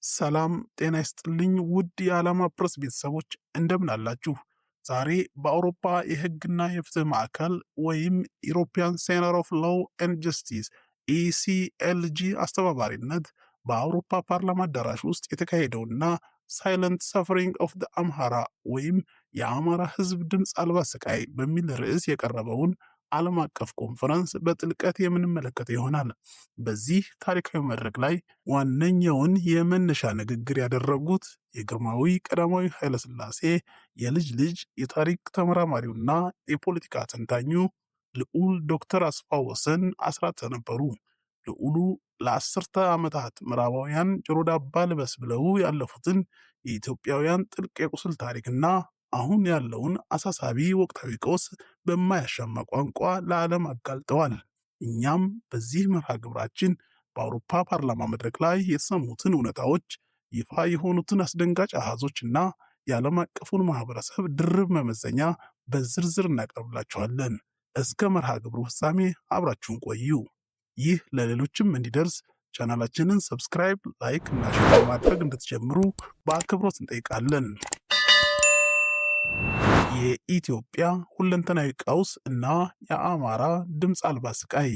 ሰላም ጤና ይስጥልኝ ውድ የዓላማ ፕረስ ቤተሰቦች፣ እንደምን አላችሁ? ዛሬ በአውሮፓ የሕግና የፍትህ ማዕከል ወይም European Center of Law and Justice ECLJ አስተባባሪነት በአውሮፓ ፓርላማ አዳራሽ ውስጥ የተካሄደውና "Silent Suffering of the Amhara" ወይም የአማራ ሕዝብ ድምፅ አልባ ስቃይ በሚል ርዕስ የቀረበውን ዓለም አቀፍ ኮንፈረንስ በጥልቀት የምንመለከተው ይሆናል። በዚህ ታሪካዊ መድረክ ላይ ዋነኛውን የመነሻ ንግግር ያደረጉት የግርማዊ ቀዳማዊ ኃይለሥላሴ የልጅ ልጅ፣ የታሪክ ተመራማሪውና የፖለቲካ ተንታኙ ልዑል ዶክተር አስፋው ወሰን አስራተ ነበሩ። ልዑሉ ለ10 ዓመታት ምዕራባውያን ጆሮ ዳባ ልበስ ብለው ያለፉትን የኢትዮጵያውያን ጥልቅ የቁስል ታሪክና አሁን ያለውን አሳሳቢ ወቅታዊ ቀውስ በማያሻማ ቋንቋ ለዓለም አጋልጠዋል። እኛም በዚህ መርሃ ግብራችን በአውሮፓ ፓርላማ መድረክ ላይ የተሰሙትን እውነታዎች፣ ይፋ የሆኑትን አስደንጋጭ አሃዞች እና የዓለም አቀፉን ማህበረሰብ ድርብ መመዘኛ በዝርዝር እናቀርብላችኋለን። እስከ መርሃ ግብሩ ፍጻሜ አብራችሁን ቆዩ። ይህ ለሌሎችም እንዲደርስ ቻናላችንን subscribe፣ like እና share በማድረግ እንድትጀምሩ በአክብሮት እንጠይቃለን። የኢትዮጵያ ሁለንተናዊ ቀውስ እና የአማራ ድምፅ አልባ ስቃይ፣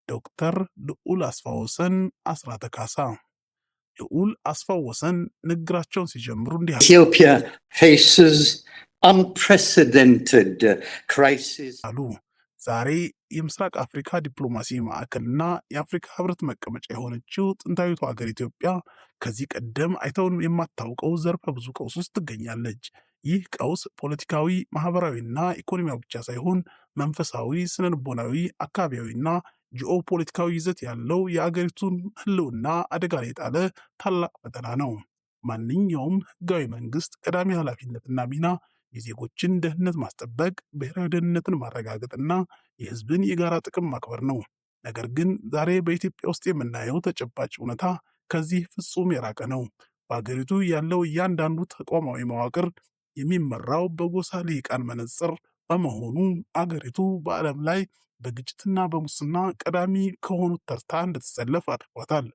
ዶክተር ልዑል አስፋወሰን አስራተ ካሳ። ልዑል አስፋወሰን ንግግራቸውን ሲጀምሩ እንዲህ Ethiopia faces unprecedented crisis. አሉ። ዛሬ የምስራቅ አፍሪካ ዲፕሎማሲ ማዕከልና የአፍሪካ ህብረት መቀመጫ የሆነችው ጥንታዊቷ ሀገር ኢትዮጵያ ከዚህ ቀደም አይተውን የማታውቀው ዘርፈ ብዙ ቀውስ ውስጥ ትገኛለች። ይህ ቀውስ ፖለቲካዊ፣ ማህበራዊና ኢኮኖሚያዊ ብቻ ሳይሆን መንፈሳዊ፣ ስነልቦናዊ፣ አካባቢያዊና ጂኦፖለቲካዊ ይዘት ያለው፣ የአገሪቱን ህልውና አደጋ ላይ የጣለ ታላቅ ፈተና ነው። ማንኛውም ህጋዊ መንግስት ቀዳሚ ኃላፊነትና ሚና የዜጎችን ደህንነት ማስጠበቅ፣ ብሔራዊ ደህንነትን ማረጋገጥና የህዝብን የጋራ ጥቅም ማክበር ነው። ነገር ግን ዛሬ በኢትዮጵያ ውስጥ የምናየው ተጨባጭ እውነታ ከዚህ ፍጹም የራቀ ነው። በአገሪቱ ያለው እያንዳንዱ ተቋማዊ መዋቅር የሚመራው በጎሳ ልሂቃን መነጽር በመሆኑ አገሪቱ በዓለም ላይ በግጭትና በሙስና ቀዳሚ ከሆኑት ተርታ እንድትሰለፍ አድርጓታል።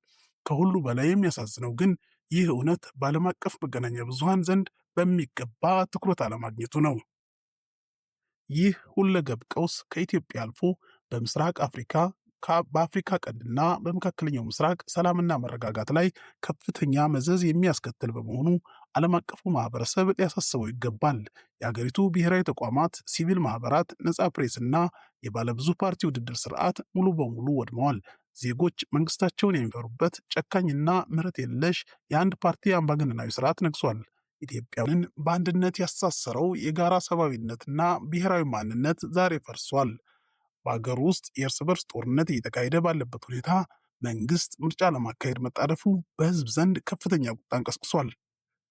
ከሁሉ በላይ የሚያሳዝነው ግን ይህ እውነት በዓለም አቀፍ መገናኛ ብዙሃን ዘንድ በሚገባ ትኩረት አለማግኘቱ ነው። ይህ ሁለገብ ቀውስ ከኢትዮጵያ አልፎ በምስራቅ አፍሪካ፣ በአፍሪካ ቀንድና በመካከለኛው ምስራቅ ሰላምና መረጋጋት ላይ ከፍተኛ መዘዝ የሚያስከትል በመሆኑ ዓለም አቀፉ ማህበረሰብ ሊያሳስበው ይገባል። የአገሪቱ ብሔራዊ ተቋማት፣ ሲቪል ማህበራት፣ ነፃ ፕሬስና የባለብዙ ፓርቲ ውድድር ስርዓት ሙሉ በሙሉ ወድመዋል። ዜጎች መንግስታቸውን የሚፈሩበት ጨካኝና ምሕረት የለሽ የአንድ ፓርቲ አምባገነናዊ ስርዓት ነግሷል። ኢትዮጵያውያንን በአንድነት ያስተሳሰረው የጋራ ሰብአዊነትና ብሔራዊ ማንነት ዛሬ ፈርሷል። በአገር ውስጥ የእርስ በርስ ጦርነት እየተካሄደ ባለበት ሁኔታ መንግስት ምርጫ ለማካሄድ መጣደፉ በህዝብ ዘንድ ከፍተኛ ቁጣን ቀስቅሷል።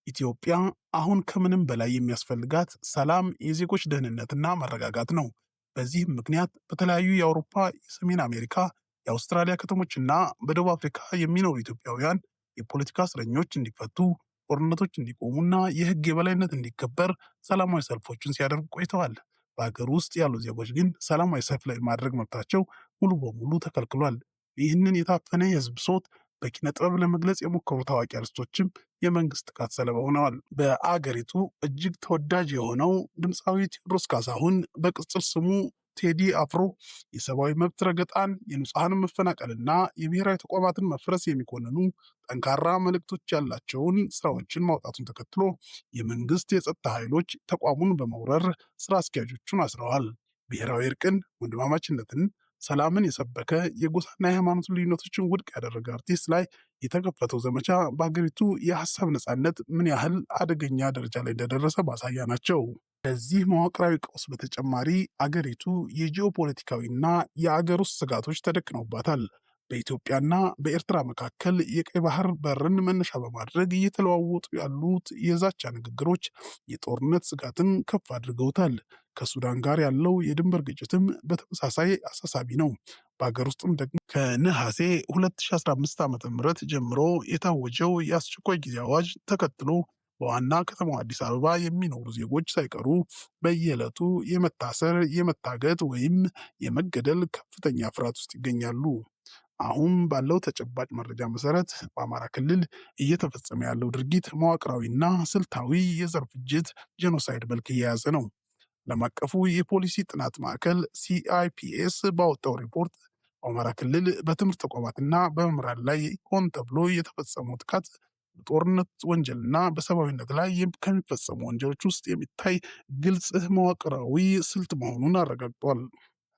ኢትዮጵያ አሁን ከምንም በላይ የሚያስፈልጋት ሰላም፣ የዜጎች ደህንነትና መረጋጋት ነው። በዚህም ምክንያት በተለያዩ የአውሮፓ፣ የሰሜን አሜሪካ፣ የአውስትራሊያ ከተሞችና በደቡብ አፍሪካ የሚኖሩ ኢትዮጵያውያን የፖለቲካ እስረኞች እንዲፈቱ፣ ጦርነቶች እንዲቆሙና የህግ የበላይነት እንዲከበር ሰላማዊ ሰልፎችን ሲያደርጉ ቆይተዋል። በሀገር ውስጥ ያሉ ዜጎች ግን ሰላማዊ ሰልፍ ላይ ማድረግ መብታቸው ሙሉ በሙሉ ተከልክሏል። ይህንን የታፈነ የህዝብ ብሶት በኪነ ጥበብ ለመግለጽ የሞከሩ ታዋቂ አርቲስቶችም የመንግስት ጥቃት ሰለባ ሆነዋል። በአገሪቱ እጅግ ተወዳጅ የሆነው ድምፃዊ ቴዎድሮስ ካሳሁን፣ በቅጽል ስሙ ቴዲ አፍሮ፣ የሰብአዊ መብት ረገጣን፣ የንጹሐን መፈናቀልና የብሔራዊ ተቋማትን መፍረስ የሚኮንኑ ጠንካራ መልእክቶች ያላቸውን ስራዎችን ማውጣቱን ተከትሎ የመንግስት የጸጥታ ኃይሎች ተቋሙን በመውረር ስራ አስኪያጆቹን አስረዋል። ብሔራዊ እርቅን፣ ወንድማማችነትን፣ ሰላምን የሰበከ፣ የጎሳና የሃይማኖት ልዩነቶችን ውድቅ ያደረገ አርቲስት ላይ የተከፈተው ዘመቻ በሀገሪቱ የሀሳብ ነፃነት ምን ያህል አደገኛ ደረጃ ላይ እንደደረሰ ማሳያ ናቸው። ከዚህ መዋቅራዊ ቀውስ በተጨማሪ አገሪቱ የጂኦፖለቲካዊና የአገር ውስጥ ስጋቶች ተደቅነውባታል። በኢትዮጵያና በኤርትራ መካከል የቀይ ባህር በርን መነሻ በማድረግ እየተለዋወጡ ያሉት የዛቻ ንግግሮች የጦርነት ስጋትን ከፍ አድርገውታል። ከሱዳን ጋር ያለው የድንበር ግጭትም በተመሳሳይ አሳሳቢ ነው። በሀገር ውስጥም ደግሞ ከነሐሴ 2015 ዓ.ም ጀምሮ የታወጀው የአስቸኳይ ጊዜ አዋጅ ተከትሎ በዋና ከተማዋ አዲስ አበባ የሚኖሩ ዜጎች ሳይቀሩ በየዕለቱ የመታሰር፣ የመታገት ወይም የመገደል ከፍተኛ ፍርሃት ውስጥ ይገኛሉ። አሁን ባለው ተጨባጭ መረጃ መሰረት በአማራ ክልል እየተፈጸመ ያለው ድርጊት መዋቅራዊና ስልታዊ የዘር ፍጅት genocide መልክ እየያዘ ነው። ዓለም አቀፉ የፖሊሲ ጥናት ማዕከል CIPS ባወጣው ሪፖርት በአማራ ክልል በትምህርት ተቋማትና በመምህራን ላይ ሆን ተብሎ የተፈጸመው ጥቃት በጦርነት ወንጀልና በሰብአዊነት ላይ ከሚፈጸሙ ወንጀሎች ውስጥ የሚታይ ግልጽ መዋቅራዊ ስልት መሆኑን አረጋግጧል።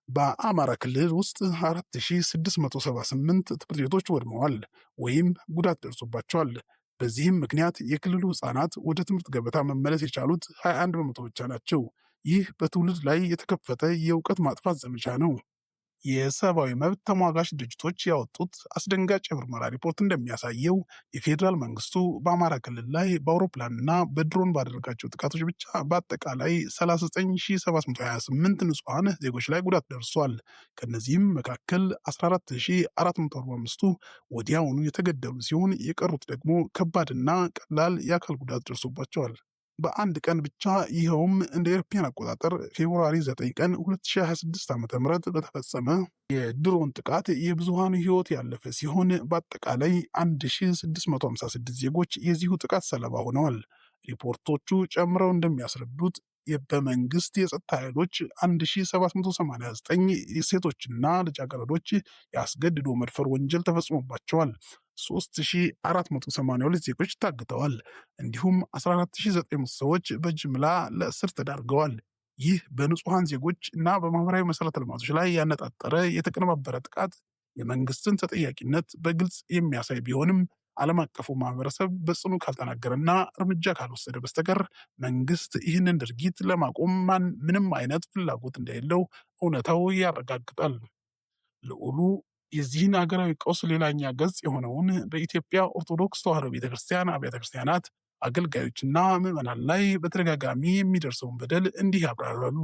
በአማራ ክልል ውስጥ 4678 ትምህርት ቤቶች ወድመዋል ወይም ጉዳት ደርሶባቸዋል። በዚህም ምክንያት የክልሉ ህፃናት ወደ ትምህርት ገበታ መመለስ የቻሉት 21% ብቻ ናቸው። ይህ በትውልድ ላይ የተከፈተ የእውቀት ማጥፋት ዘመቻ ነው። የሰብአዊ መብት ተሟጋች ድርጅቶች ያወጡት አስደንጋጭ የምርመራ ሪፖርት እንደሚያሳየው የፌዴራል መንግስቱ በአማራ ክልል ላይ በአውሮፕላንና በድሮን ባደረጋቸው ጥቃቶች ብቻ በአጠቃላይ 39728 ንጹሐን ዜጎች ላይ ጉዳት ደርሷል። ከእነዚህም መካከል 14445ቱ ወዲያውኑ የተገደሉ ሲሆን የቀሩት ደግሞ ከባድና ቀላል የአካል ጉዳት ደርሶባቸዋል። በአንድ ቀን ብቻ፣ ይኸውም እንደ አውሮፓውያን አቆጣጠር February 9 ቀን 2026 ዓ.ም በተፈጸመ የድሮን ጥቃት የብዙሃኑ ህይወት ያለፈ ሲሆን በአጠቃላይ 1656 ዜጎች የዚሁ ጥቃት ሰለባ ሆነዋል። ሪፖርቶቹ ጨምረው እንደሚያስረዱት በመንግስት የጸጥታ ኃይሎች 1789 ሴቶችና ልጃገረዶች የአስገድዶ መድፈር ወንጀል ተፈጽሞባቸዋል። 3482 ዜጎች ታግተዋል። እንዲሁም 14900 ሰዎች በጅምላ ለእስር ተዳርገዋል። ይህ በንጹሐን ዜጎች እና በማህበራዊ መሰረተ ልማቶች ላይ ያነጣጠረ የተቀነባበረ ጥቃት የመንግስትን ተጠያቂነት በግልጽ የሚያሳይ ቢሆንም ዓለም አቀፉ ማህበረሰብ በጽኑ ካልተናገረና እርምጃ ካልወሰደ በስተቀር መንግስት ይህንን ድርጊት ለማቆም ምንም አይነት ፍላጎት እንደሌለው እውነታው ያረጋግጣል። ልዑሉ የዚህን ሀገራዊ ቀውስ ሌላኛ ገጽ የሆነውን በኢትዮጵያ ኦርቶዶክስ ተዋሕዶ ቤተክርስቲያን አብያተ ክርስቲያናት አገልጋዮችና ምዕመናን ላይ በተደጋጋሚ የሚደርሰውን በደል እንዲህ ያብራራሉ።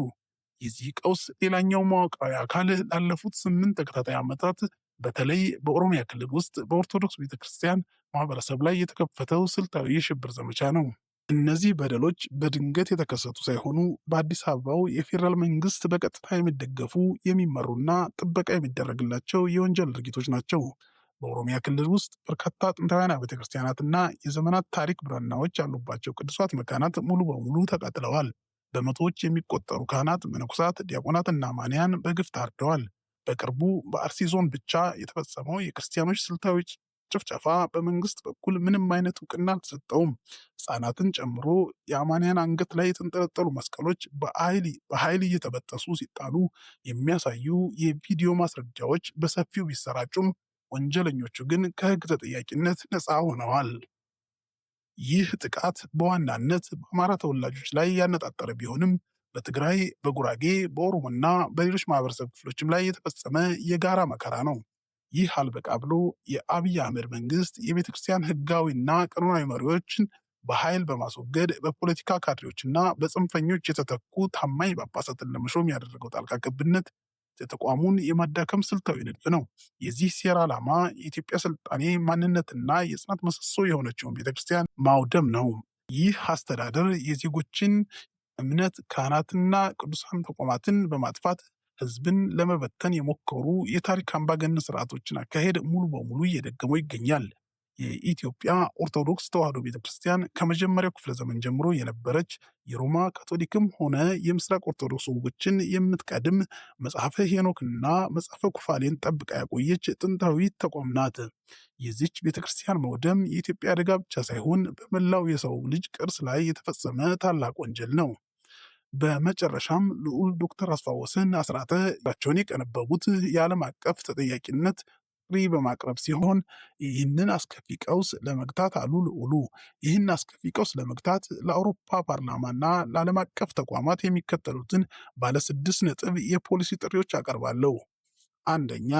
የዚህ ቀውስ ሌላኛው መዋቅራዊ አካል ላለፉት 8 ተከታታይ ዓመታት በተለይ በኦሮሚያ ክልል ውስጥ በኦርቶዶክስ ቤተክርስቲያን ማህበረሰብ ላይ የተከፈተው ስልታዊ የሽብር ዘመቻ ነው። እነዚህ በደሎች በድንገት የተከሰቱ ሳይሆኑ በአዲስ አበባው የፌዴራል መንግስት በቀጥታ የሚደገፉ፣ የሚመሩና ጥበቃ የሚደረግላቸው የወንጀል ድርጊቶች ናቸው። በኦሮሚያ ክልል ውስጥ በርካታ ጥንታውያን አብያተ ክርስቲያናትና የዘመናት ታሪክ ብራናዎች ያሉባቸው ቅዱሳት መካናት ሙሉ በሙሉ ተቃጥለዋል። በመቶዎች የሚቆጠሩ ካህናት፣ መነኮሳት፣ ዲያቆናትና ማንያን በግፍ ታርደዋል። በቅርቡ በአርሲ ዞን ብቻ የተፈጸመው የክርስቲያኖች ስልታዊ ጭፍጨፋ በመንግስት በኩል ምንም አይነት እውቅና አልተሰጠውም። ህጻናትን ጨምሮ የአማንያን አንገት ላይ የተንጠለጠሉ መስቀሎች በኃይል እየተበጠሱ ሲጣሉ የሚያሳዩ የቪዲዮ ማስረጃዎች በሰፊው ቢሰራጩም ወንጀለኞቹ ግን ከህግ ተጠያቂነት ነፃ ሆነዋል። ይህ ጥቃት በዋናነት በአማራ ተወላጆች ላይ ያነጣጠረ ቢሆንም በትግራይ፣ በጉራጌ፣ በኦሮሞና በሌሎች ማህበረሰብ ክፍሎችም ላይ የተፈጸመ የጋራ መከራ ነው። ይህ አልበቃ ብሎ የአብይ አህመድ መንግስት የቤተክርስቲያን ህጋዊና ቀኖናዊ መሪዎችን በኃይል በማስወገድ በፖለቲካ ካድሬዎችና በጽንፈኞች የተተኩ ታማኝ ጳጳሳትን ለመሾም ያደረገው ጣልቃ ገብነት የተቋሙን የማዳከም ስልታዊ ንድፍ ነው። የዚህ ሴራ ዓላማ የኢትዮጵያ ስልጣኔ ማንነትና የጽናት ምሰሶ የሆነችውን ቤተክርስቲያን ማውደም ነው። ይህ አስተዳደር የዜጎችን እምነት፣ ካህናትና ቅዱሳን ተቋማትን በማጥፋት ህዝብን ለመበተን የሞከሩ የታሪክ አምባገነን ስርዓቶችን አካሄድ ሙሉ በሙሉ እየደገመው ይገኛል። የኢትዮጵያ ኦርቶዶክስ ተዋሕዶ ቤተክርስቲያን ከመጀመሪያው ክፍለ ዘመን ጀምሮ የነበረች፣ የሮማ ካቶሊክም ሆነ የምስራቅ ኦርቶዶክስ ወጎችን የምትቀድም፣ መጽሐፈ ሄኖክና መጽሐፈ ኩፋሌን ጠብቃ ያቆየች ጥንታዊ ተቋም ናት። የዚች ቤተክርስቲያን መውደም የኢትዮጵያ አደጋ ብቻ ሳይሆን በመላው የሰው ልጅ ቅርስ ላይ የተፈጸመ ታላቅ ወንጀል ነው። በመጨረሻም ልዑል ዶክተር አስፋወሰን አስራተ ቸውን የቀነበቡት የዓለም አቀፍ ተጠያቂነት ጥሪ በማቅረብ ሲሆን ይህንን አስከፊ ቀውስ ለመግታት አሉ ልዑሉ፣ ይህን አስከፊ ቀውስ ለመግታት ለአውሮፓ ፓርላማና ለዓለም አቀፍ ተቋማት የሚከተሉትን ባለ 6 ነጥብ የፖሊሲ ጥሪዎች አቀርባለሁ። አንደኛ፣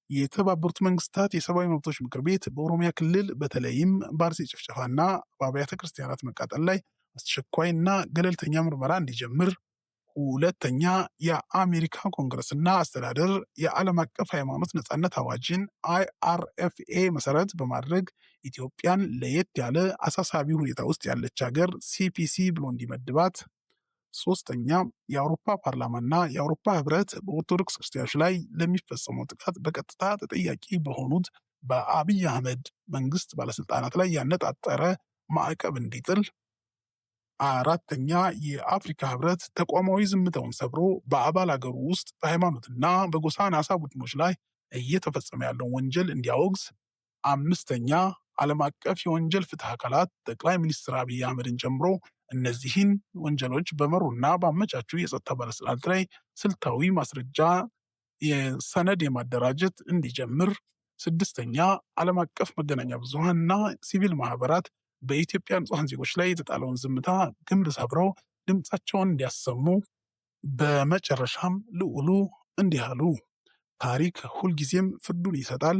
የተባበሩት መንግስታት የሰብአዊ መብቶች ምክር ቤት በኦሮሚያ ክልል በተለይም በአርሲ ጭፍጨፋና በአብያተ ክርስቲያናት መቃጠል ላይ አስቸኳይና ገለልተኛ ምርመራ እንዲጀምር። ሁለተኛ፣ የአሜሪካ ኮንግረስና አስተዳደር የዓለም አቀፍ ሃይማኖት ነጻነት አዋጅን IRFA መሰረት በማድረግ ኢትዮጵያን ለየት ያለ አሳሳቢ ሁኔታ ውስጥ ያለች ሀገር CPC ብሎ እንዲመድባት። ሶስተኛ፣ የአውሮፓ ፓርላማና የአውሮፓ ህብረት በኦርቶዶክስ ክርስቲያኖች ላይ ለሚፈጸመው ጥቃት በቀጥታ ተጠያቂ በሆኑት በአብይ አህመድ መንግስት ባለስልጣናት ላይ ያነጣጠረ ማዕቀብ እንዲጥል። አራተኛ፣ የአፍሪካ ህብረት ተቋማዊ ዝምታውን ሰብሮ በአባል አገሩ ውስጥ በሃይማኖትና በጎሳ አናሳ ቡድኖች ላይ እየተፈጸመ ያለውን ወንጀል እንዲያወግዝ። አምስተኛ፣ ዓለም አቀፍ የወንጀል ፍትህ አካላት ጠቅላይ ሚኒስትር አብይ አህመድን ጨምሮ እነዚህን ወንጀሎች በመሩና ባመቻቹ የጸጥታ ባለስልጣናት ላይ ስልታዊ ማስረጃ የሰነድ የማደራጀት እንዲጀምር። ስድስተኛ፣ ዓለም አቀፍ መገናኛ ብዙሃንና ሲቪል ማህበራት በኢትዮጵያ ንጹሐን ዜጎች ላይ የተጣለውን ዝምታ ግንብ ሰብረው ድምፃቸውን እንዲያሰሙ። በመጨረሻም ልዑሉ እንዲህ አሉ። ታሪክ ሁልጊዜም ፍርዱን ይሰጣል።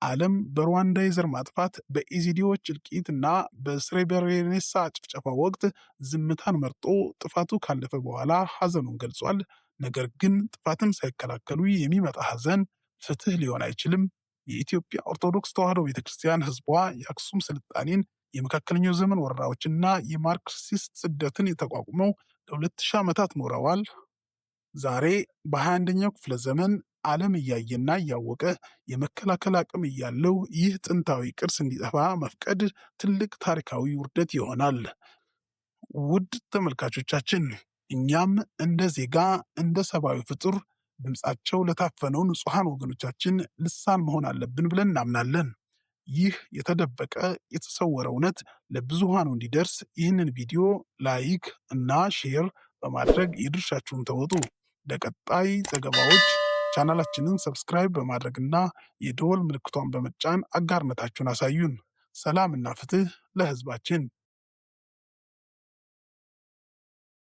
ዓለም በሩዋንዳ የዘር ማጥፋት፣ በኢዚዲዎች እልቂት እና በስሬብሬኒሳ ጭፍጨፋ ወቅት ዝምታን መርጦ ጥፋቱ ካለፈ በኋላ ሐዘኑን ገልጿል። ነገር ግን ጥፋትን ሳይከላከሉ የሚመጣ ሐዘን ፍትህ ሊሆን አይችልም። የኢትዮጵያ ኦርቶዶክስ ተዋሕዶ ቤተክርስቲያን ሕዝቧ የአክሱም ስልጣኔን፣ የመካከለኛው ዘመን ወረራዎችና የማርክሲስት ስደትን ተቋቁመው ለ2000 ዓመታት ኖረዋል። ዛሬ በ21ኛው ክፍለ ዘመን ዓለም እያየና እያወቀ የመከላከል አቅም እያለው ይህ ጥንታዊ ቅርስ እንዲጠፋ መፍቀድ ትልቅ ታሪካዊ ውርደት ይሆናል። ውድ ተመልካቾቻችን፣ እኛም እንደ ዜጋ፣ እንደ ሰብአዊ ፍጡር ድምፃቸው ለታፈነው ንጹሐን ወገኖቻችን ልሳን መሆን አለብን ብለን እናምናለን። ይህ የተደበቀ የተሰወረ እውነት ለብዙሃኑ እንዲደርስ ይህንን ቪዲዮ like እና share በማድረግ የድርሻችሁን ተወጡ። ለቀጣይ ዘገባዎች ቻናላችንን subscribe በማድረግና የደወል ምልክቷን በመጫን አጋርነታችሁን አሳዩን። ሰላምና ፍትህ ለህዝባችን።